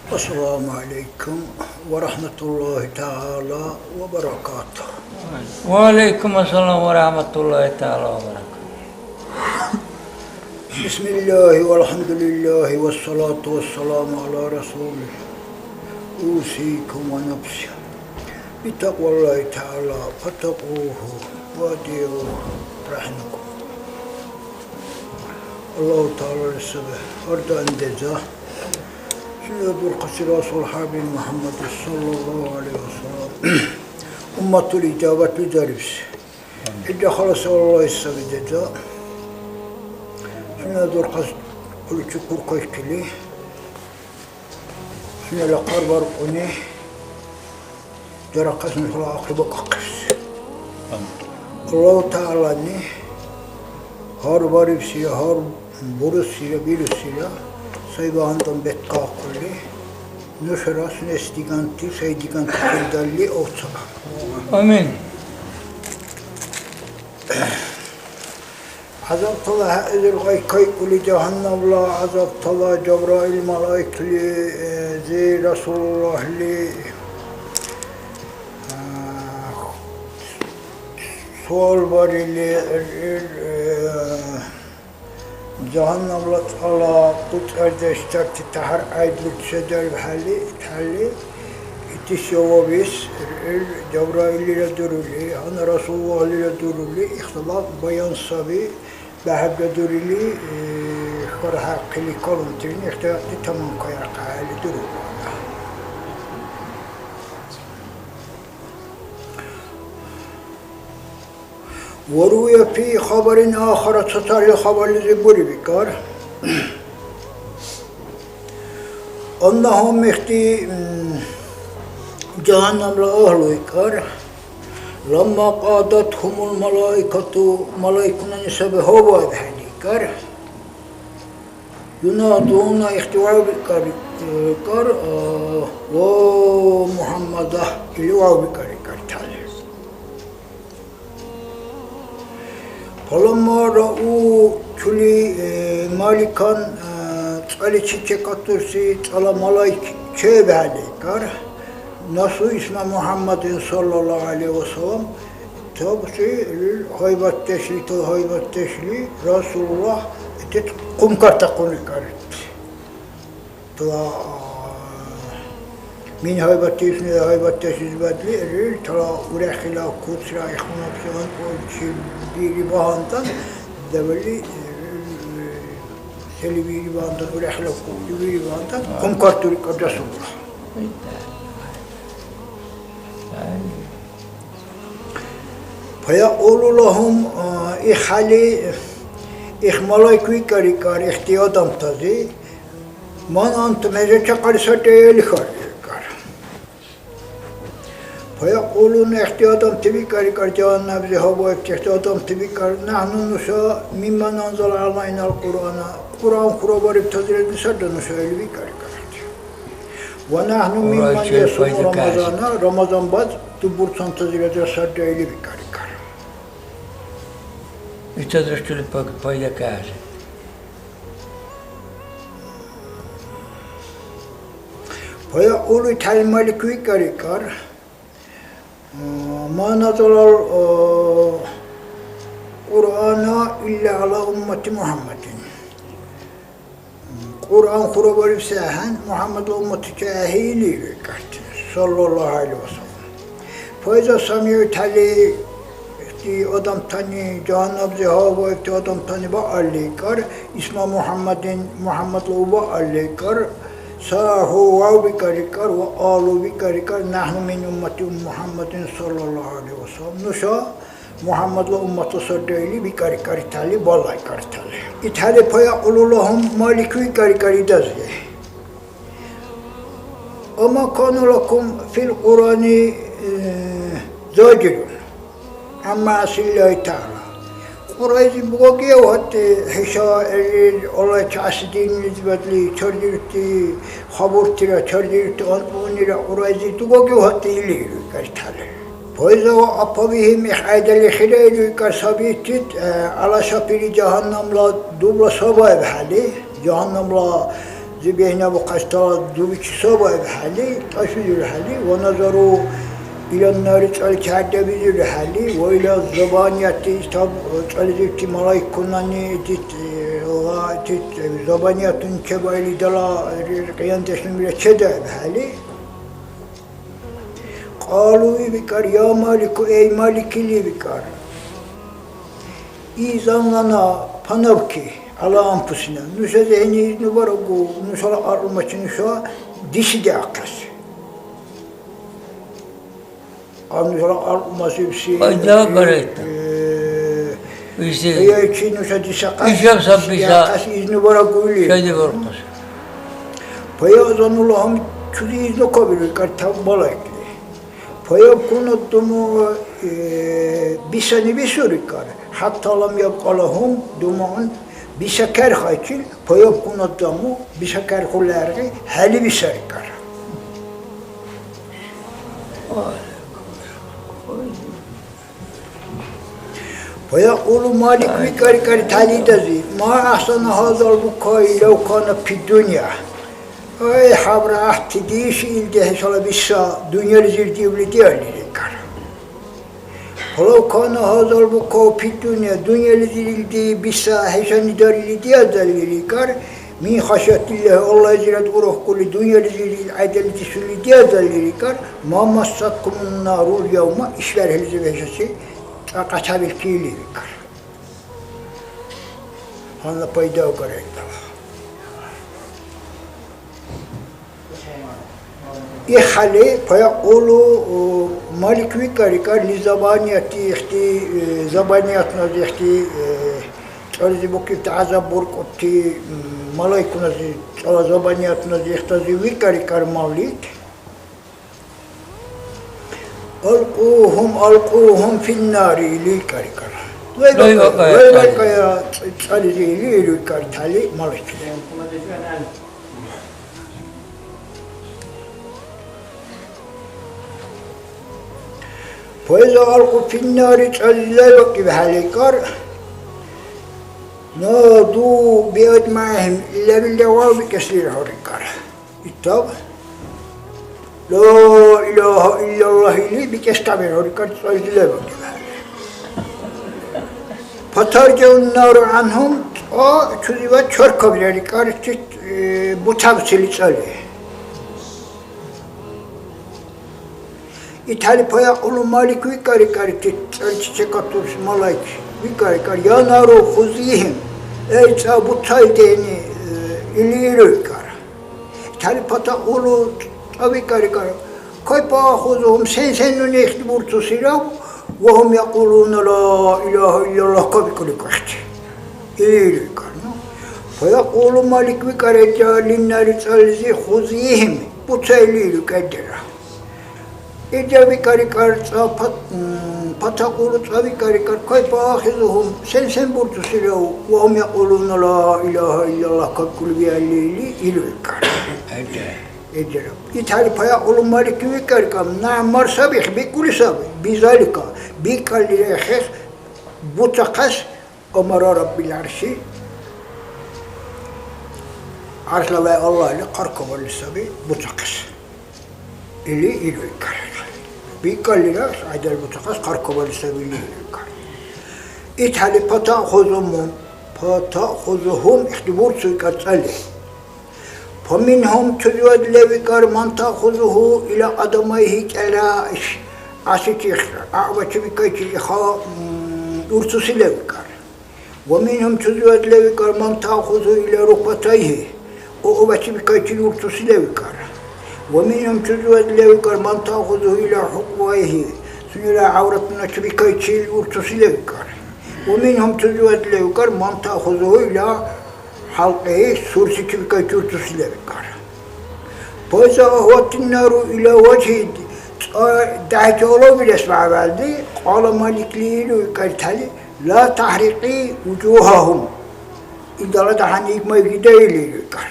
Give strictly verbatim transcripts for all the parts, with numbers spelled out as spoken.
السلام عليكم ورحمة الله تعالى وبركاته. وعليكم السلام ورحمة الله تعالى وبركاته. بسم الله والحمد لله والصلاة والسلام على رسوله. أوصيكم ونفسي بتقوى الله تعالى فاتقوه وأطيعوه رحمكم الله. Аллагьу ТагӀялали саби гьар даим деза. Сунела дурхъаси Расул ХӀябиб МухӀяммад саллаллагьу гӀялайгьи ва саллам умматул ижабатли дарибси. Илра халаси Аллагьли саби деза. Сунела дурхъаси хъуличи куркайкили, сунела хъарбаркьуни дарахъес нушала ахъри бакӀахъес. Аллагьу ТагӀялани гьар барибсира, гьар бурусира, бирусира сай багьандан беткахъули, нушара сунес диганти, сай диганти чедалли овцала. Амин. ГӀязабтала хӀяизир гъайкайкӀули, жагьаннабла гӀязабтала Жабраил малаикли, э, зи Расулуллагьли, э, суал барили, ил, э, жагьаннабла цӀала кьуцӀардеш сарти тяхӀяр гӀяйдличи чедарибхӀели, итхӀели, итис жаваб ис, ил Жабраиллира дурули, гьанна Расулуллагьлира дурули, ихтилаф баян саби, бяхӀябра дурили, э, хьархӀяхъили калунтирни ихтилатли таманкайахъахӀели дурулра. وروي في خبر آخر, цацахӀели хабарлизиб бури бикӀар. أنهم ихти, м, жагьаннамла агьлу икӀар. لما قادتهم الملائكة, малайкунани саби гьаввайбхӀели икӀар. ينادون ихти вявбикӀар, икӀар, а, ва МухӀяммада, или вявбикӀар икӀар тали. فلما رأوا, чули, э, ملكا, э, цӀаличи чекатурси цӀала малайк чебхӀели икӀар, نسوا اسم محمد صلى الله عليه وسلم, итабси ил гьайбатдешли, итала гьайбатдешли Расулуллагь итид хъумкартахъур икӀар. Итала, а, Мин гьайбатдеш, сунела гьайбатдешлизибадли, ил, тала уряхъила куцра ихунабси гьанкӀурчи бири багьандан, давли, ил, сели бири багьандан, уряхъила куцри бири багьандан, хъумкартури кабдасулра. فيقول لهم, а, ихъали, их малайк викӀар икӀар ихти адамтази, من أنتم, хӀежачи хъали саррая или хьарбиркар. فيقولون, ихти адамти викӀар икӀар, жагьаннабзи гьабаибти ихти адамти викӀар, نحن, нуша, ممن أنزل علينا القرآن, Кьуръан хурабарибтазирадли сарра нуша или викӀар икӀар. ونحن ممن يصوم رمضان, Рамазан баз дубурцантазирадра сарра или викӀар икӀар. Итадра чули пай-, пайда кахӀеси. فيقول, итхӀели Малик викӀар икӀар, ما نزل القرآن إلا على أمة محمد. Кьуръан хурабарибси ахӀен, МухӀяммадла умматличи ахӀи или викӀар, саллаллагьу гӀялайгьи ва саллам. فإذا سمعوا, итхӀели ити адамтани, жагьаннабзи гьаваибти адамтани баалли икӀар, اسم محمد, МухӀяммадла у баалли икӀар, صاحوا, вявбикӀар икӀар, وقالوا, викӀар икӀар, نحن من أمة محمد صلى الله عليه وسلم. Нуша МухӀяммадла умматла сарра или бикӀар икӀар итхӀели, балай икӀар итхӀели. ИтхӀели فيقول لهم, Малик викӀар икӀар илдази. أما كان لكم في القرآن, э, زاجر عن معاصي الله تعالى. Кьуръайзи бугагив гьатӀи хӀуша, э, Аллагьичи гӀясидирлизибадли чардирути хабуртира, чардирути анцӀбукьунира Кьуръайзи дугагив гьатӀи или викӀар итхӀели. فإذا وقف بهم, ихкьяйдали хиреили викӀар саби итид, э, على شفير جهنم, дубла сабаибхӀели, жагьаннамла Зи бехӀнабухъес тала дубичи сабаибхӀели, тӀашизурхӀели, ва назару илан нари цӀали чардабизурхӀели, ва ила забанияти итаб цӀализирти малайкунани итит, ва итит забаниятуни чебаили дала къияндешлумира чедаибхӀели, кьалу, викӀар, я Малику, эй Малик, или викӀар. Изан лана панабки гӀяла анфусина. Нуша зехӀни изну барагу, нушала кьаркьлумачи нуша дисидиахъес. А нушала кьаркьлумас ибси, Пайда барайта. Э, Ишди. Баяйчи нуша дисахъес, Ишаб саб биса. Дисидиахъес изну барагу или. Шайди бархъус. Паяазану лагьум, чузи изну кабиру, викӀар, тав балайкли. Фаябкуна ддумугӀу, э, бисани бисур, викӀар. ХӀятта лам ябкьа лагьум думугӀун, биса керхайчил, фаябкуна ддумугӀу, биса керхули гӀергъи, хӀели бисар, викӀар. Фаякьулу Малик, викӀар, викӀар, талидази, ма ахӀсана хӀязал букаи лав кана фи дунъя. Ай, хӀябра гӀяхӀти диши илди хӀушала биса дунъялизир диубли диалли, рикӀар. Фалав кана хӀязал букау фи дунъя, дунъялизир илди биса хӀушани дарили диадалли, рикӀар, мин хашятиллахи, Аллагьизирад урухкӀули, дунъялизир илкьяйдали дисули диадалли, рикӀар, ма массаткумун нарул явма, ишбархӀилизиб хӀушачи цӀакьа чябилки или, рикӀар. Гьанна пайда агарайтала. ИххӀели, фаякьулу, Малик, викӀар, рикӀар, ли забанияти ихти, э, забаниятунази ихти, э, цӀализи букибти гӀязаб буркӀути, м, малайкунази, цӀала забаниятунази ихтази, викӀар, рикӀар, Малик. Алкьухум, алкьухум финнари, или викӀар, рикӀар. Лайбакьая, лайбакьая, лайбакьая цӀализи или, или викӀар, тали малайкли. Файза алкьу финнари, цӀализи лайбакьибхӀели, рикӀар, наду биаджмагьим, лебилра вавбикӀеслира гьу, рикӀар. Итаб, ла иляха иллаллагь или бикӀес кабирхьур, рикӀар, цӀализи лебакӀибхӀели. Фатаржаун нару гӀанхӀум, цӀа чузивад чаркабирар, рикӀар, ити, э, буцабсили цӀали. ИтхӀели фаякьулу Малик, викӀар, рикӀар, ити цӀаличи чекатурси малайк, викӀар, рикӀар, я нару хузихим, эй, цӀа буцай дени, э, или иру, рикӀар. ИтхӀели фатакьулу, цӀа викӀар, рикӀар, кайфа ахузухум, сен-сен нуни ихди бурцусирав, ва гьум якьулуна ла иляха иллаллагь кабикӀули кахти. Или рикӀар, ну. Фаякьулу Малик, викӀар, рикӀар, линнари, цӀализи, хузихим, буцай или иру кӀеддира. Ил жагьби карикӀар, цӀа пат-, м, патакъулу цӀа викӀар, рикӀар, кайфа ахизухум, сен-сен бурцусирав, ва гьум якьулуна ла иляха иллаллагь кабикӀули биалли или, или викӀар. ГӀе. Ил жагьби. ИтхӀели фаякьулу Малик викӀар, рикӀар, нагӀам, мар саби, бикӀули саби, бизалика, бикӀалли рехес, буцахъес, Амара Раббил ГӀярши, ГӀяршла вай Аллагьли хъаркабарили саби буцахъес. Или ил викӀар. БикӀаллира, гӀяйдали буцахъес хъаркабарили саби или ил викӀар. ИтхӀели фатаъхузумун, фатаъхузухум ихтибурцу викӀар цӀали. Фаминхум чузивад левикӀар, ман таъхузуху ила кьадамайхи кӀела иш гӀясичихъ, гӀягӀбачи бикайчи иха, м, урцуси левикӀар. Ва минхум чузивад левикӀар, ман таъхузуху ила рукбатайхи, кьукьубачи бикайчил урцуси левикӀар. Ва минхум чузивад левикӀар, ман таъхузуху ила хӀукьвайхи, сунела гӀявратуначи бикайчил урцуси левикӀар. Ва минхум чузивад левикӀар, ман таъхузуху ила хӀялкьи сурсичиб кайчурцуси лебикӀар. Файза гьатиннару ила важхӀи, цӀа дяхӀти алавбирес вягӀвалли, кьала Маликли ил викӀар, тали, ла тяхӀрикьи вужугьагьум. Илдала дяхӀани игмайгида или викӀар.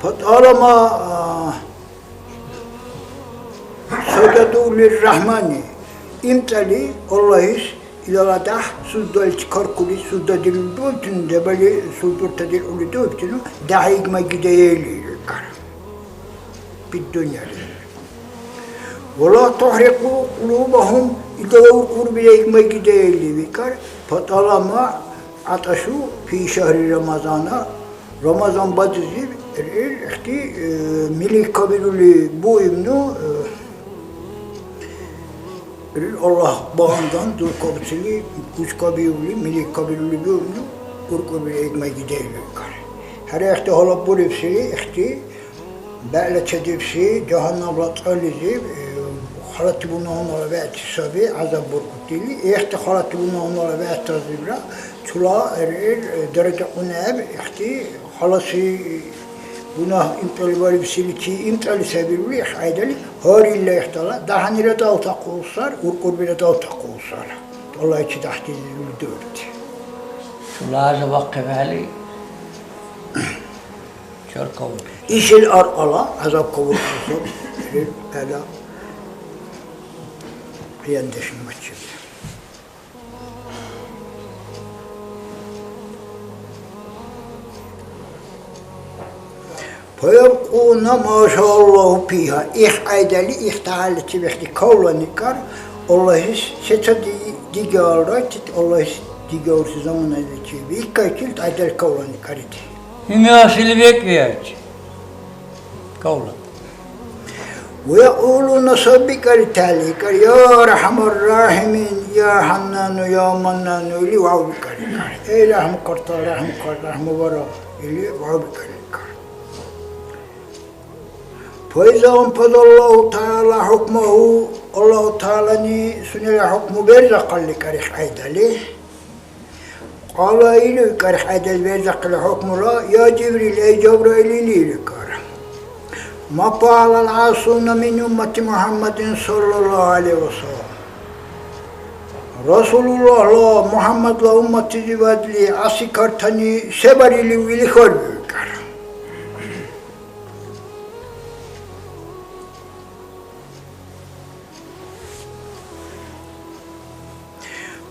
ФатӀалама, а, Сажаду лиррахмани, имцӀали Аллагьис Илала дяхӀ суждаличи каркули, суждадирути дебали суждуртадиркьули дуибтину, дяхӀ игмагидаили, икӀар. Биддуньяли. Вала тухӀрикьу кьулубахум, илдала уркӀурбира игмагидаили, викӀар, паталама гӀятӀашу фи шагьри Рамазана, Рамазан базлизиб ил ихти, э, миликабирули буибну, э, ил Аллагь багьандан дуркабуцили, гучкабиули, миликабирули буибну, уркӀурбира игмагидаили, викӀар. ХӀера, ихти гьалаб бурибсири, ихти бегӀла чедибси жагьаннабла цӀализиб, э, халати бунагьунала вегӀти саби гӀязаб буркӀутили, ихти халати бунагьунала вегӀтазибра чула ил даража кьунхӀеб, ихти халаси бунагь имцӀали барибсиличи имцӀали сабирули, ихкьяйдали гьарилла ихтала дагьанира далтахъулсар, уркӀурбира далтахъулсар. Аллагьичи дяхӀдизули дурти. Чула гӀязаб ахъибхӀели, чаркавуркӀи. Ишил аркьала гӀязаб кавуркӀуса, хӀела къияндешуначиб. Фаябкьуна ма ша Аллагьу фигьа. Ихкьяйдали ихтахӀялличиб ихди кавлан икӀар, Аллагьис сецад ди-, дигалра, ит Аллагьис дигалси заманаличиб. Иккайчил кьяйдали кавлан икӀар ити. Имясили бекӀ виайчи. Кавлан. Ва якьулуна саби кӀар итали икӀар, я АрхӀямар-РахӀимин, я ХӀяннану, я Маннану или вявбикӀар икӀар. Эй, рахӀмукартал, рахӀмукар, рахӀмубараб или вявбикӀар икӀар. Файза анфазаллагьу тагӀяла хӀукмагьу, Аллагьу тагӀялани сунела хӀукму берзахъалли кӀар ихкьяйдали. Кьала или икӀар, хӀедел берзахъила хӀукмура, я Жибрил, эй Жабраил или икӀар. Ма фагӀалал гӀясуна мин уммати МухӀяммадин саллаллагьу гӀялайгьи ва саллам. Расулуллагьла, МухӀяммадла умматлизибадли гӀясикартани се барилив или хьарбиу икӀар.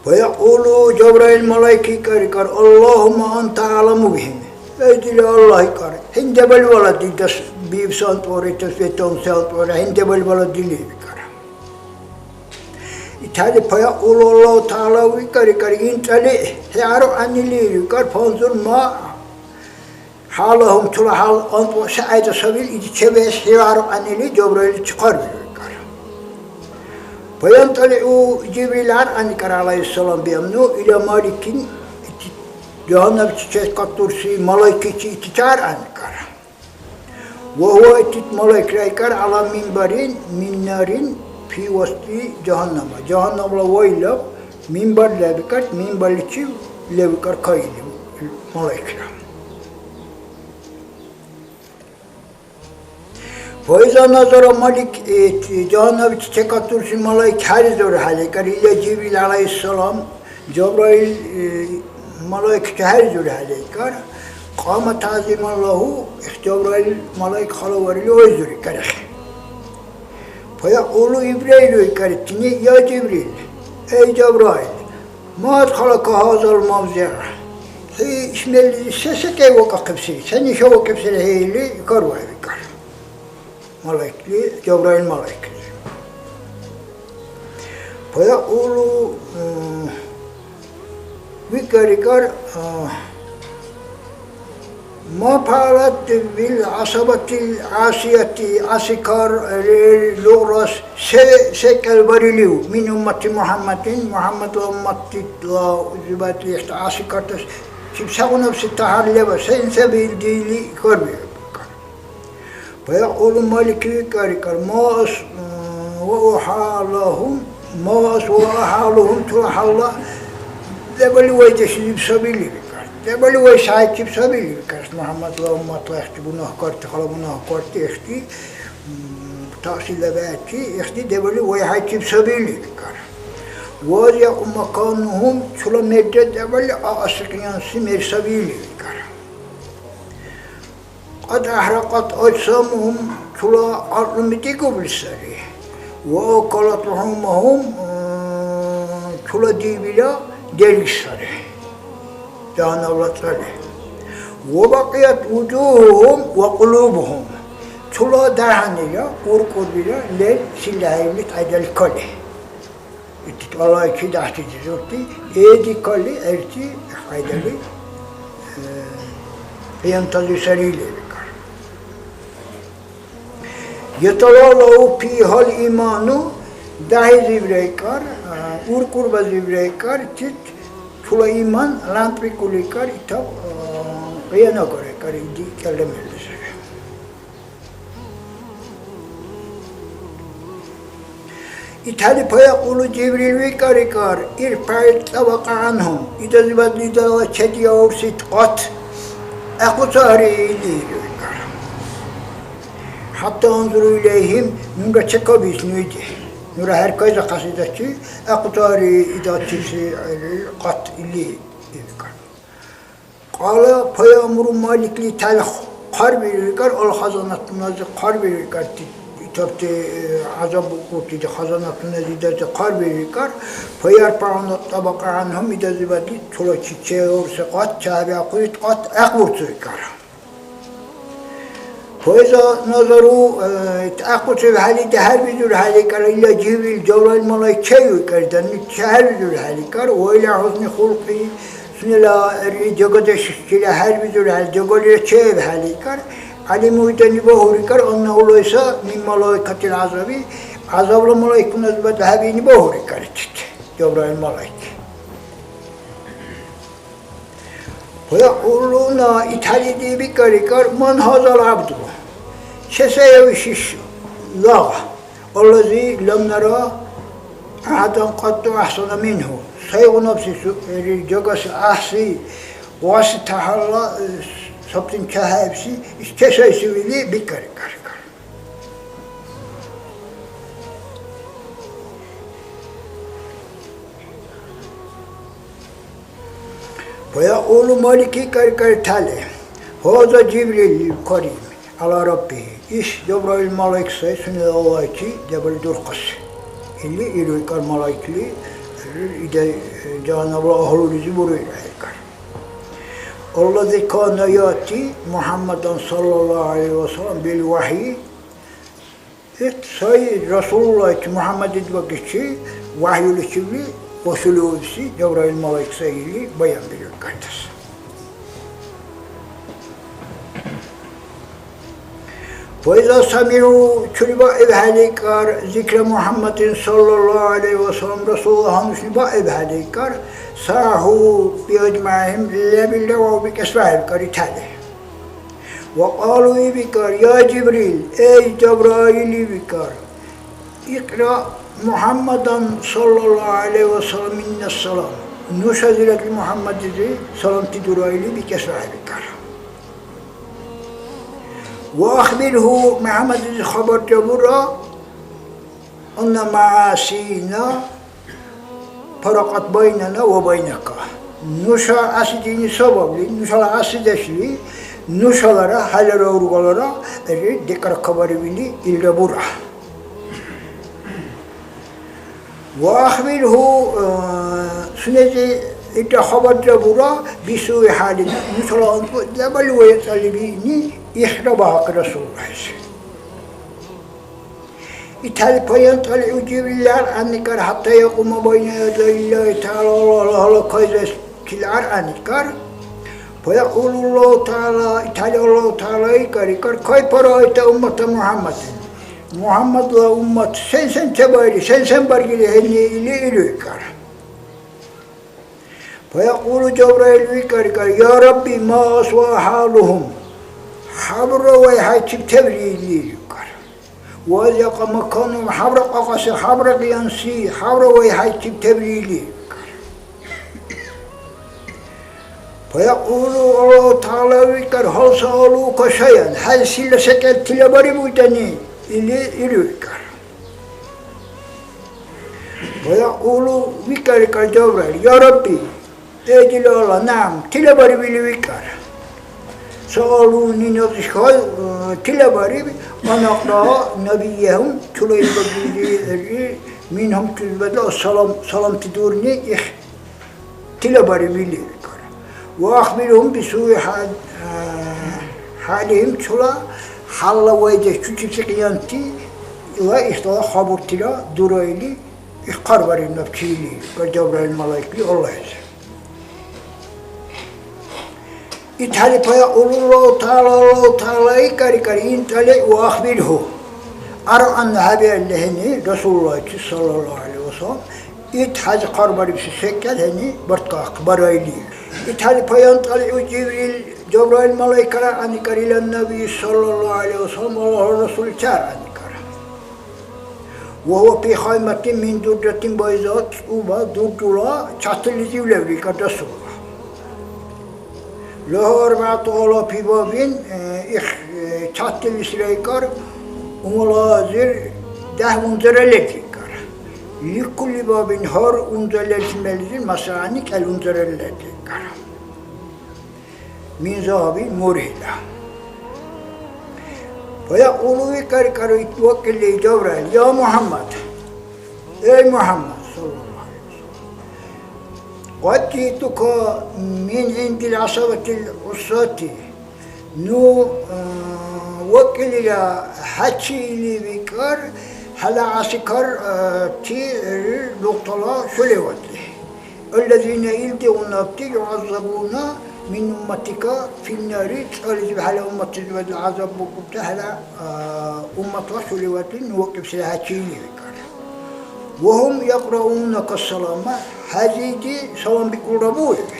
Фаякьулу Жабраил малайк икӀар, икӀар, Аллагьумма анта аъламу бихим. Эй дила Аллагь, икӀар, хӀин дебали валади дас биибси антӀора, итас ветаунси антӀора, хӀин дебали валади леб, икӀар. ИтхӀели фаякьулу Аллагьу ТагӀяла викӀар, икӀар, имцӀали хӀеаругӀянили, икӀар, фанзур ма хӀялахум, чула хӀял антӀу секьяйда сабил, ити чебиэс хӀеварухъянили Жабраиличи хъарбиру икӀар. ПаянтӀалигӀу Жибрил аргъан икӀар, гӀялайгьиссалам, биамну, ила маликин, ити жагьаннабчи чекатурси малайкичи итичи аргъан икӀар. Ва гьува, итит малайкра икӀар, гӀяла минбарин мин нарин фи васти жагьаннама. Жагьаннамла вайлаб минбар лебикӀар, минбарличив лебикӀар кайили малайкра. Фаиза назара Малик, э, жагьаннабичи чекатурси малайк хӀеризурхӀели, икӀар, ила Жибрил гӀялайгьиссалам, Жабраил, э, малайкичи хӀеризурхӀели, икӀар, кьама тагӀзиман лагьу, их Жабраил малайк халаварили ойзур икӀар. Фаякьулу Ибрайилу икӀар итини, я Жибрил, эй Жабраил, Мад халака гьазал мавзигӀ? ХӀи ишмелли се секӀай вакӀахъибсири? Сен иша вакӀибсири хӀи или? Икар вай викӀар. Малайкли, Жабраил малайкли. Фаякьулу, м, викӀар, икӀар, а, Ма фагӀалат бил гӀясабатил гӀясияти, гӀясикар лер лугърас се секӀал барилив? Мин уммати МухӀяммадин, МухӀяммадла умматла зибадли ихти гӀясикартас чиб сегъунабси тяхӀяр леба? Сен саби илди или хьарбиубикӀар. Фаякьулу Малик викӀар, икӀар, ма ас-, ва ухӀялахум, ма ас ва ахӀялухум, чула хӀялла дебали вайдешлизиб сабили викӀар. Дебали вайси хӀяйчиб сабили викӀар. МухӀяммадла умматла ихти бунагькарти, хала бунагькарти ихти, м, таъсила бегӀти ихти дебали вай хӀяйчиб сабили викӀар. Ва язикьу маканухум, чула мерра дебали а-, асикьянси мер сабили викӀар. Кьад ахӀракьат аджсамухум, чула гӀяртӀлуми дигубли сари. Ва акалат лухӀумахум, Чула дибила дерги сари, жагьаннабла цӀали. Ва бакьият вужугьугьум ва кьулубугьум. Чула дагьанира уркӀурбира лер силахӀейли кьяйдали кали. Ити тӀалайчи дяхӀти дизурти, эди кали гӀерти кьяйдали, э, къиянтази сари или викӀар. Яталалау фигьал иману, дагьизив рейкӀар, а, уркӀурбазив рейкӀар, чит чула иман лямцӀбикӀули кӀар, итаб, а, къиянакӀар рейкӀар, иди кӀелра мерлисира. ИтхӀели фаякьулу Жибрил викӀар, икӀар, ирфагӀит тӀабакьа гӀанхӀум, илдазибад илдала чедиаурси къат ахъуцари или, викӀар. ХӀятта анзуру илайгьим, нура чекабиис ну иди. Нура хӀеркайзахъес илдачи, ахъуцари илдачибси къат или, викӀар. Кьала, паямуру Маликли талхъ хъарбирикӀар, алхазанатунази хъарбирикӀар, итарти, э, гӀязаб букӀурти хазанатунази дарти хъарбирикӀар, паярпагӀуна тӀабакьа гӀанхӀум, идазибадли чула чи чеурси къат, чеабиахъули къат гӀяхӀбурцу икӀар. Поэза назару, э, тӀакьуцибхӀели дехӀербизурхӀели кӀар, ила Жибрил, Жабраил малайк чейуикӀар, данни чехӀербизурхӀели кӀар, ва ила хӀусни хулкьи, сунела ри-, жагадеш чила хӀербизурхӀели, жагалира чеибхӀели кӀар, гӀялиму итани багьурикӀар, аннагьу лайса мин малаикатил гӀязаби, гӀязабла малайкуназибад хӀебиъни багьурикӀар итичи, Жабраил малайк. Фаякьулуна, итхӀели дибикӀар, икӀар, ман гьазал гӀябду? Се сая иш лагъ, аллази лам нара ахӀадан кьатту ахӀсана мингьу? Сайгъунабси су-, ри-, жагаси гӀяхӀси, васи тяхӀярла, э, саптин чехӀеибси, иш се сайсив или бикӀар, икӀар, икӀар. Фаякьулу Малики кӀаркӀартали, гьаза Жибрил карим гӀяла Раббигьи, иш Жабраил малайк сай сунела Аллагьчи дебали дурхъаси. Или ирвикӀар малайкли, идай жагьаннабла агьлулизи буруйра, хӀейкӀар. Аллази кана яти МухӀяммадан саллаллаху гӀялайхи ва саллям бил вахӀйи, Ит сай Расулуллахьчи МухӀяммад идбагичи вахӀюличивли васулиубси Жабраил малайк сай или баянбирар кайтас. Ва иза самигӀу, чули баибхӀели кӀар, зикра МухӀяммадин саллаллаху гӀялайхи ва саллям, Расулла гьанушни баибхӀели кӀар, сахӀу биаджмагӀихӀим, лебилра вавбикӀес вяхӀиб кӀар итхӀели. Ва кьалу, ибикӀар, я Жибрил, эй Жабраил, ибикӀар, икьра МухӀяммадан саллаллаху гӀялайхи ва саллям минна салам, нушазирадли МухӀяммадлизи саламти дура или бикӀесра хӀебикӀар. Ва ахбиргьу, МухӀяммадлизи хабар жабура, анна мягӀясина паракъат байнана ва байнака. Нуша гӀясидиъни сабабли, нушала гӀясидешли, нушалара, хӀялара ургалара, ри, декӀаркабариб или илра бура. Ва ахбиргьу, э, сунези илра хабарра бура, бисуи хӀялина, нушала анцӀбукь лебали ва яцӀали биъни ихра багьахъи Расуллахьис. ИтхӀели паянтӀали Жибрил аргӀяникӀар, хӀятта якьума байна ядай Аллагьи ТагӀяла, Аллагьла гьалакайзесил аргӀяникӀар. Фаякьулу Аллагьу ТагӀяла, итхӀели Аллагьу ТагӀяла икӀар, икӀар, кайфа раайта уммата МухӀяммадин? МухӀяммадла уммат сен-сен чебаили, сен-сен баргили хӀенни или, или икӀар. Фаякьулу Жабраил викӀар, икӀар, я Рабби, ма асва хӀялухум, хӀябра вай хӀяйчиб тебри или, икӀар. Ва азякьа маканухум, хӀябра кьакьаси, хӀябра къиянси, хӀябра вай хӀяйчиб тебри или, икӀар. Фаякьулу Аллагьу ТагӀяла викӀар, гьал саалука шайан, хӀяйсила секӀал тилабариб итани или, или викӀар. Ва якьулу, викӀар, икӀар Жабраил, я Рабби, эй дила Аллагь, нагӀам, тилабариб или викӀар. Саалуни назишхал, э, тилабариб, анакьра набиягьум, чула илбагили, Мингьум чузбадла салам, саламти дурни их тилабариб или викӀар. Ва ахбиргьум бисуи хӀя-, а, хӀялигьим, чула хӀялла вайдеш чучибси къиянти ва ихтала хабуртира дура или, их хъарбариб набчи или, ва Жабраил малаикли Аллагьлизи. ИтхӀели паякьулу Аллагьу ТагӀяла, Аллагьу ТагӀяла икӀар-икӀар, ин тӀалигӀ ва ахбиргьу. Аргъан хӀебиалли хӀуни Расулуллагьчи, саллаллагьу гӀялайгьи ва саллам, ит хӀязи хъарбарибси секӀал хӀуни барткахъ барайли. ИтхӀели паян тӀалигӀу Жибрил, Жабраил малайкара гӀяникӀар ила Наби, саллаллагьу гӀялайгьи ва саллам, Аллагьла Расулличи гӀяникӀар. Ва гьува фи хайматин мин дурратин байза, цӀуба дурдула чятилизив леври кадасулра. Лагьу арбагӀяту алафи бабин, э, их, э, чятилис райкар, умалазир дяхӀ унзара леррикар. Ликулли бабин гьар унза лерси мерлизир масани кӀел унзара леррикар. Мин загьабин мургьила. Фаякьулу викӀар-икӀар ит вакилли Жабраил, я МухӀяммад, эй МухӀяммад, саллаллагьу гӀялайгьи ва саллам, къад жиътука мин гӀиндил гӀясабатил гӀусати, ну, а, вакилира хӀячи или викӀар, хӀела гӀясикар, а, ти, э, лугътала хьуливадли. Аллазина илдигъунти югӀяззабуна мин умматика финнари, цӀализиб хӀела умматлизибадли гӀязаббуркӀубти хӀела, а, умматла хьуливадли ну вакӀибсири хӀячи или викӀар. Ва гьум якьраунака салама, хӀязиди салам бикӀулра буиби.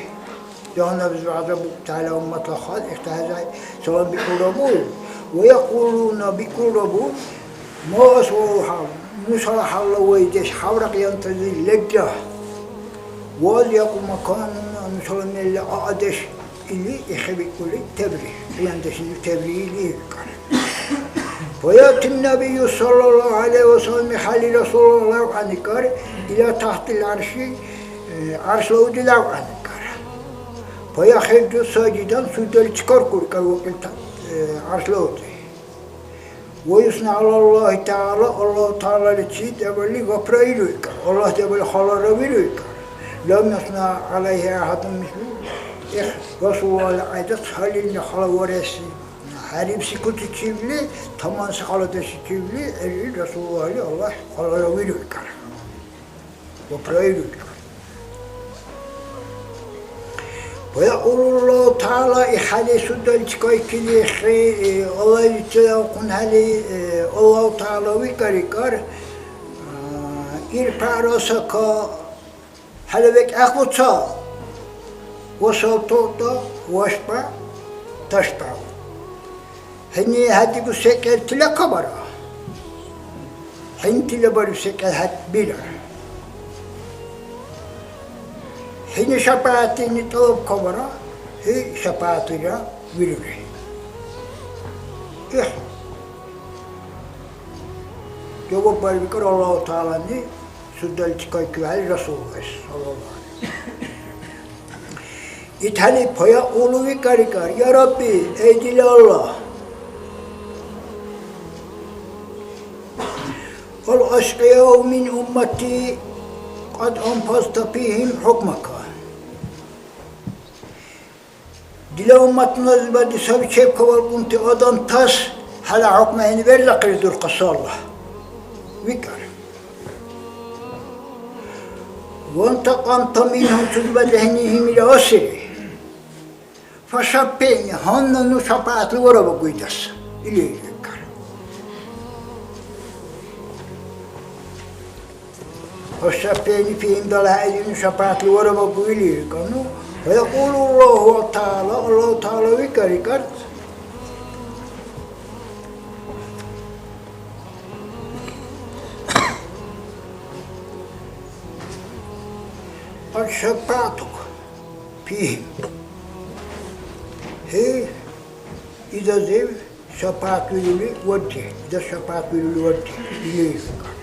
Жагьаннабизиб гӀязаббуркӀубти хӀела умматла халкь ихтилат салам бикӀулра буиби. Ва якьулуна, бикӀулра буиби, ма асваухӀа, нушала хӀялла вайдеш, хӀябра къиянтази лебра. Ва алякьу маканун, нушала мерлира кьадеш или ихӀебикӀули тебри, къияндешлизир тебри или викӀар. Фаяти Набию саллаллагьу гӀялайгьи ва саллам, хӀяли Расулуллагь лявкьяникӀар, ила тахтил гӀярши, э, гӀяршла уди лявкьяникӀар. Фаяхирру сажидан, суждаличи каркур икӀар вакӀил та-, э, гӀяршла уди. Ва юсни гӀяла Аллагьи тагӀяла, Аллагьу ТагӀялаличи дебали гапра иру икӀар, Аллагь дебали халара виру икӀар. Лам ясна гӀялайгьи ахӀадун мислу, их, Расулалла гӀяйда цалилра халаварес хӀярибси кутичивли, таманси халадешичивли, гӀергъи Расулалли Аллагь халара виру икӀар. Ва проверить. Ва якьулуллагьу тагӀяла, ихӀяли судаличи кайкили хӀи, э, Аллагьличи лявкьунхӀели, э, Аллагьу тагӀяла викӀар-икӀар, а, ирфагӀ расака, хӀела векӀ ахъбуца, ва сал тугӀта, вашфагӀ тушфагӀ. ХӀуни хӀядигу секӀал тилакабара. ХӀуни тилабариб секӀал хӀед бирар. ХӀуни шапагӀятуни тӀалабкабара, хӀу шапагӀятура вирури. Эх, жаваб барибикӀар Аллагьу ТагӀялани, судаличи кайкивяхӀели Расуллас, саллаллагьу гӀялайгьи ва саллам. ИтхӀели фаякьулу викӀар-икӀар, я Рабби, эй дила Аллагь! Ал-ашкъияу мин уммати къад анфазта фигьим хӀукмака. Дила умматуназибади саби чебкавалкӀунти адамтас хӀела хӀукму хӀуни берлахъири дурхъаси Аллагь, викӀар. Вантакъамта мингьум, чузибадли хӀуни гьимила асири. ФашаффигӀни, гьанна ну шапагӀятли варабагу илдас, или викӀар. ФашаффигӀни фигьим, далхӀели ну шапагӀятли варабагу или викӀар. Ну, ва якьулу Аллагьу ТагӀяла, Аллагьу ТагӀяла викӀар-икӀар. Ат шапагӀятук. Пигьин. ХӀу илдазив шапагӀятвирули варри, илдас шапагӀятвирули варри, или викӀар.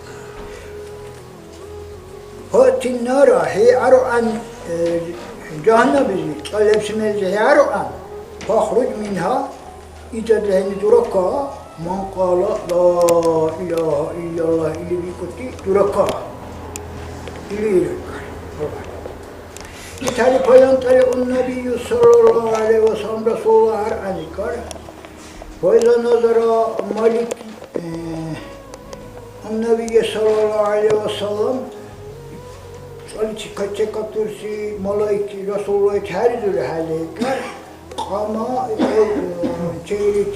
ХӀу тиннара хӀу аргӀан, э, жагьаннабизи, цӀалебси мерлизи хӀу аргӀан, фахруж мингьа, илдазла хӀуни дурака, ман кьала ла илагьа иллаллагь или викӀути дурака. Или иркар. ИтхӀели паянтӀари ун Набию саллаллаху гӀалайхи ва саллям Расулла гьар гӀяникар. Ва иза назара Малик, э, ун Набия саллаллаху гӀалайхи ва саллям, цӀаличи качекатурси малайки Расулла хӀеризур хӀяли икар. Кьама, э, чейрик,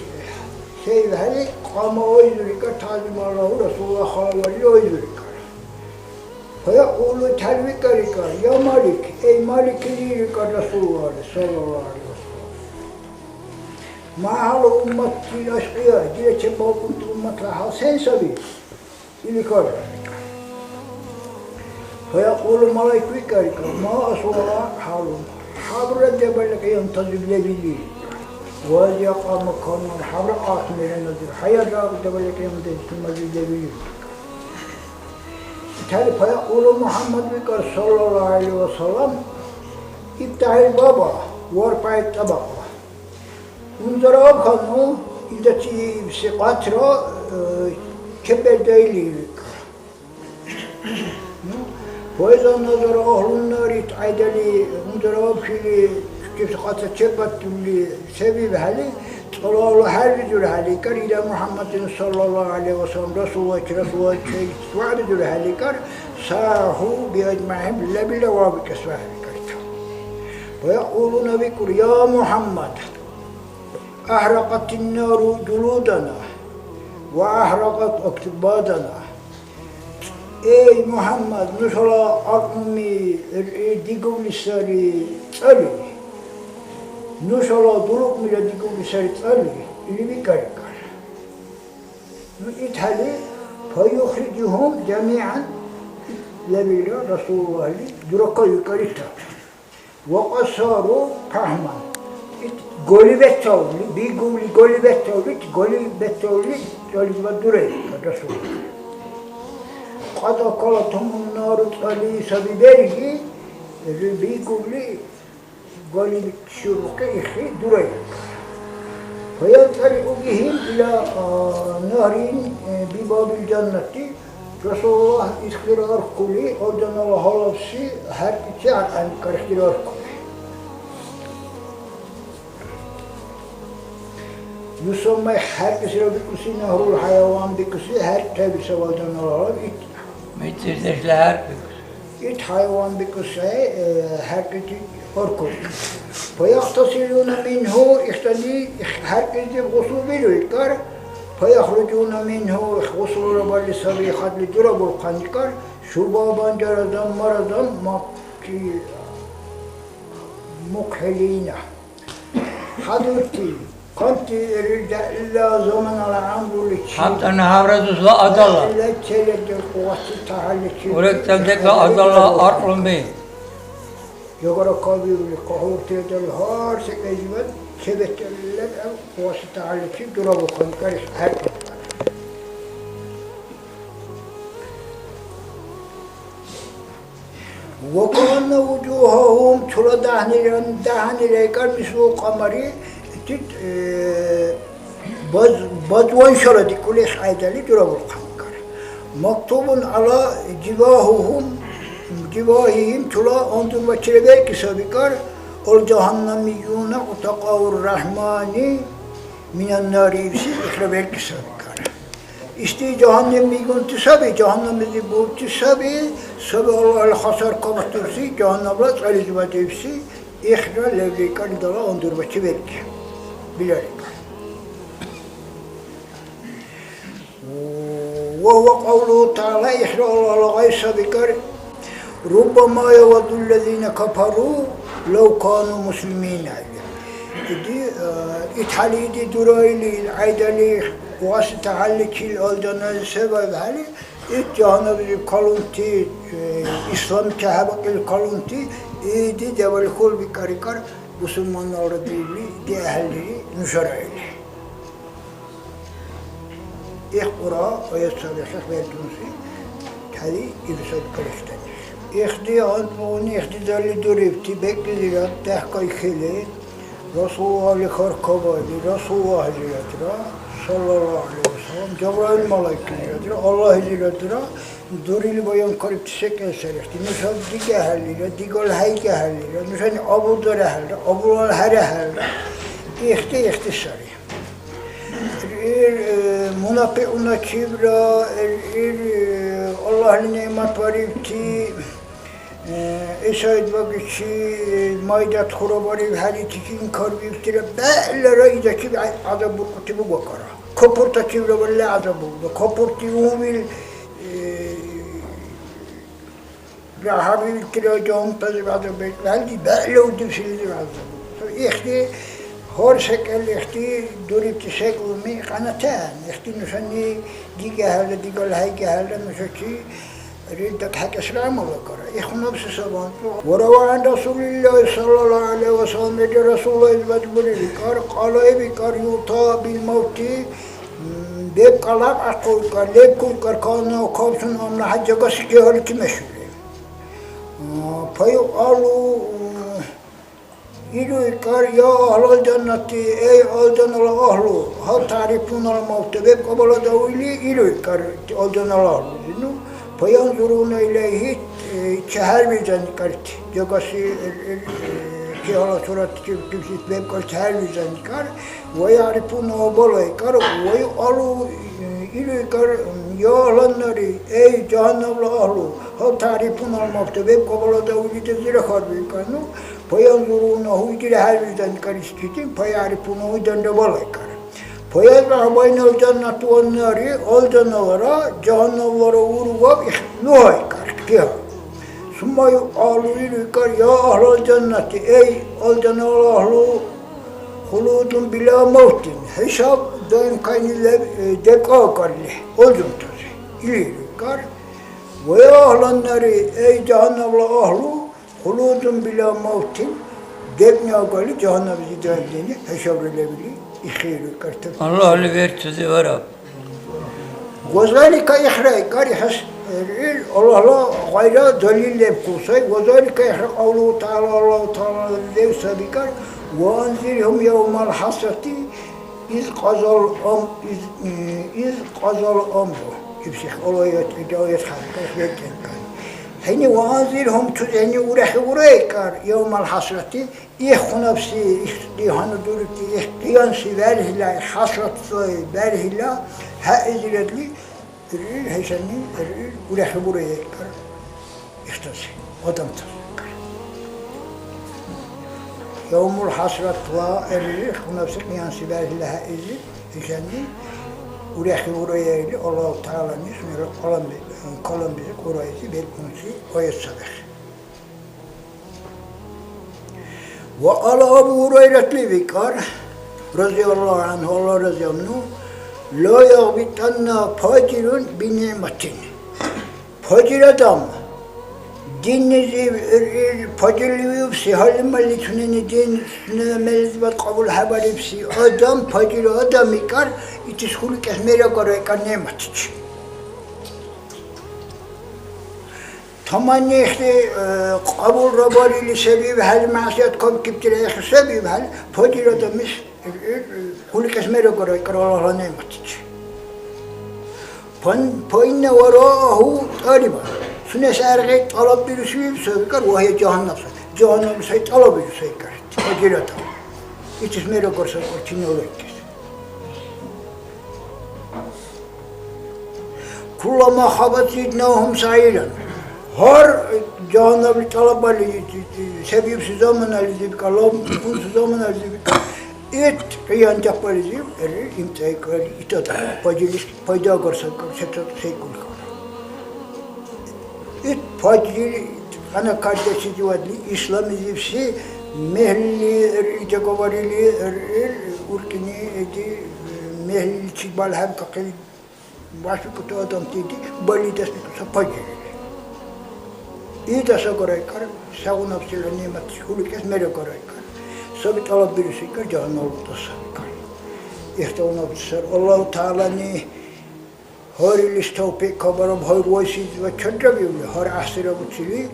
сейвхӀели, кьама ойзурикар, тазим Аллагьу Расулла халаварили ойзурикар. Фаякьулу, тялвикӀарикар, я Малик, эй Малик, или ирикар Расулла, саллаллаху гӀалайхи ва саллям. Ма хӀялу уммати ашкьия, дила чебаахъунти умматла хӀял сен саби? Или кар. Фаякьулу, малайк викӀар, ма асуа хӀялу. ХӀябра дебали кьиямтазиб лебили. Вазия кьама канман хӀябра кьасмира назир. ХӀяярра дебали кьиямтазиб лебили. ИтхӀели фаякьулу МухӀяммад викӀар, саллаллаху гӀалайхи ва саллям, ибтахӀил баба, варпай тӀабакьла. Унзара абхьану, илдачи ибси къатра, э, чеббердайли викӀар. Ну, ва иза назара агьлун нари, кьяйдали унзара абхьили, чучибси къатра чеббатурли, се бибхӀели, цӀалавла хӀерризурхӀели, икӀар, ила МухӀяммадин саллаллаху гӀалайхи ва саллям, Расуллачи, Расуллачи вягӀдизурхӀели, икӀар, сахӀу биаджмагьим, лебилра вавбикӀес вягӀбикӀар. Ва якьулуна, викӀур, я МухӀяммад, ахӀракьатин нару жулудана ва ахӀракьат акбадана. Эй, МухӀяммад, нушала аркьуми дигули сари цӀали. Нушала дулукьмира дигули сари цӀали, или викӀар, икӀар. Ну, итхӀели, фаюхрижухум жамигӀан, лебилра Расулуллагьли дуракайу икӀар итар. Ва кьасару пагьман. Ит голи бетаурли, бигули голи бетаурли, ит голи бетаурли, цӀализибад дурай Расул. Кьад акалатхумун нару, цӀали саби берги, бигули голи шурухъи ихи дурай. Фаянталикъу бихим ила, а, нагьрин, э, бибабил жаннати. Расулуллагь ихтира аркули, алжанала гьалабси хӀеркӀличи аркьян кархтира аркули. Нусамай хӀеркӀлисира бикӀуси, нагьрул хӀяяван бикӀуси хӀеркӀ хӀебисаб алжанала гьалаб ит. МицӀирдешла хӀеркӀ бикӀуси. Ит хӀяяван бикӀуси, э, хӀеркӀличи аркули. Фаяхтасилуна мингьу, ихтани хӀеркӀлизиб гъусул биру икӀар. Фаяхружуна мингьу, гъусулра барли саби, хадли дурабулхъан икӀар, шубабан, жарадан, маразан, макки-, мукхӀелина. ХӀядурти, къанти рирдяхӀила заманала гӀямруличи. ХӀябтӀана гьавра дусла адала. Ила челядил къугъати тахӀялличи. УрегцадекӀла адала аркьлуми. Жагара кабирули, кахӀурти адал гьар секӀайзивад чебетаили лебгӀеб ва ситахӀяличи дурабухъун карис хӀеркӀиб. Ва каанна вужугьагьум, чула дяхӀнира, дяхӀнира икӀар мислу кьамари, ит, э, баз-, базваншара дикӀули кьяйдали дурабулхъан икӀар. Мактубун гӀяла жибагьугьум, жибагьигьим, чула андурбачира белкӀи саби икӀар, алжагьаннамиюна утакъаур рахӀмани минаннари ибси ихра белкӀи саби икӀар. Ишди жагьаннамлигунти саби, жагьаннамлизи бурти саби, саби Аллагьли хасар кабатурси, жагьаннамла цӀализибад ибси ихра левли икӀар илдала андурбачи белкӀи. Билар икӀар. Ва гьува кьавлугьу тагӀала, ихра Аллагьла гъай саби икӀар, «Руббама явадду ллазина кафару лав кану муслимина», или. Иди, э, итхӀели иди дураили, илкьяйдали васитахӀялличил алжанази се баибхӀели, ит жагьаннаблизиб калунти, э, ислам чехӀебакӀили калунти, иди дебали хьулби карикӀар, бусурманалра диубли диахӀеллири нушара или. Их Кьуръа аят саби хӀехъбертунси, хӀяли ил саби калештани. Ихди гӀянтӀбугӀуни ихди дарли дурибти бекӀлизирад дяхӀкайхьили, Расулуллагьли харкабаили, Расулуллагьлирадра, саллаллаху гӀалайхи ва саллям, Жабраил малайкалирадра, Аллагьлирадра, Дурили баянкарибти секӀал сари ихти. Нуша дигахӀеллира, дигал хӀейгахӀеллира, нушани абулдарахӀелра, абулал хӀерахӀелра, ихти-ихти сари. Ил, э, мунапикьуначибра, ил, ил, э, Аллагьли негӀмат барибти, э, ГӀиса идбагичи, э, майдат хурабариб, хӀяличи инкарбиубтира, бегӀлара изачиб гӀя-, гӀязаб буркӀути бугакара. Копуртачибра валли гӀязаб бурда. Копурти умил, э, БяхӀябилтира жагьунтазибад бекӀлалли бегӀла удибсилизиб гӀязаб. Ихди гьар секӀал ихди дурибти секӀулми къянатан. Ихди нушани дигахӀелра, дигала хӀейгахӀелра нушачи риддат хӀекьесра гӀямал агара. Ихунабси сабантӀу. وروى عن رسول الله صلى الله عليه وسلم, эгер Расулла илбад бурили кар, къала ибикар, يؤتى بالموت, М, бебкӀалаб ахъулкар, лебкулкар, кана кавсун амна хӀяжагас кегьалти мешули. М, паю алу, м, илу икар, я ахлал жаннати, эй, алжанала ахлу, гьал тарифунала мавта бебкӀабала давили, илу икар, алжанала ахлу. Ну, паянзуруна илайхи, э, чехӀервизан икарти, жагаси, э, э, э, кегьала суратчиб, кибси бебкӀал чехӀервизан икар, Ва ярифуна балайкар, ва юкьалу, илуйкар, я агьланнари, эй, жагьаннабла агьлу, гьал тарифуна алмавта, вебкӀабала давлидазира хьарбикӀар, ну, паянзуруна, хӀуйдира хӀярбизан карисчитин, паярифуна, хӀуйданра балайкар. Паязра байнал жаннату ван нари, алжаналара, жагьаннамлара ургаб их-, ну гьайкар, кигьа. Сумма юкьалу, илуйкар, я агьлал жаннати, эй, алжанала агьлу, Хулудун била мавтин, хӀисаб даимкайни леб-, э, дебкӀа агкарли, алжунтази. Или рикӀар, ва я агьлан нари, эй, жагьаннабла агьлу, хулудун била мавтин, дебкӀни агарли, жагьаннабзи даимдени хӀисабра лебили, ихъили рикӀар. Аллагьли верцузи вараб. Ва залика ихра икӀар, ихӀес, ил Аллагьла гъайра далил лебкӀун сай. Ва залика ихра кьавлугьу тагӀяла, Аллагьу ТагӀяла лев сабикӀар, ва анзирхӀум явмал хӀясрати из къазал ам-, из, из къазал амру. Ибси Аллагьла аят, аят хӀяркьа, ихберкӀен кан. ХӀени ва анзирхӀум, цуз хӀени урехи урайкӀар, явмал хӀясрати, Ихунабси, ихди гьанадурути, их къиянси варгьила, их хӀясратла варгьила хӀяйзирадли, ил хӀешани, ил урехи бурая икӀар, ихтази, адамтази. Явмул хӀясратла, ил ихунабси къиянси варгьила хӀяйзи, хӀешани урехи бурая или, Аллагьу ТагӀялани сунела калам-, каламлизи Кьуръайзи белкӀунси аят сабехӀе. Ва ала Абу Гьурайратли викӀар, разиаллагьу гӀянгьу, Аллагь разиабну, ла ягъбитанна фажирун бинигӀматин. Фажир адам, диннизив ил, ил фажирлиубси, гьалималли сунени дин, сунела мерлизибад кьабулхӀебарибси адам, фажир адам икӀар, итис хьуликӀес мер агара икӀар нигӀматличи. Таманнихъли, э, кьабулра барили сабиубхӀели, мягӀсият кабикибтира ихъи сабиубхӀели, фажир адамлис, э, э, хьуликӀес мер агара икӀар Аллагьла нигӀматличи. Фан-, фаинна варааху тӀалибан. Сунес гӀергъи тӀалаббируси саби икӀар, ва гьия жагьаннаб сай. Жагьаннаб сай тӀалаббиру сай икӀар. Фажир адам. Итис мер агара сай икӀар, чиналра итис. Куллама хабат зиднагьум сагӀиран. Гьар жагьаннабли тӀалаббарили, сабиубси заманализиб, калам унси заманализиб, ит къиян-тяхӀбарлизиб, эр, имцӀайкали, ит адам, фажирлис пайда агар сакар, сецад сейкӀулхъан. Ит фажир къяна кардешлизивадли исламлизибси мегьлили, эр, жагаварили, эр, эр, уркӀини, эди, мегьлиличи балхӀебкахъили, БяшбикӀути адамти ди балидеш бикӀуса пагирили. Илдас агарайкар, сегъуна-, сила нигӀмат хьуликӀес мер агарайкар. Саби тӀалаббируси икӀар, жагьаннабла саби кар. Ихтилаф сар. Аллагьу ТагӀялани гьариллис тавфикь кабараб, гьар вайсизивад чаррабиубли, гьар гӀяхӀсира буцили,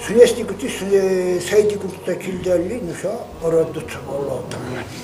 сунес дигути, су-, сай дигутачил далли, нуша арадуцаб Аллагьу ТагӀялани.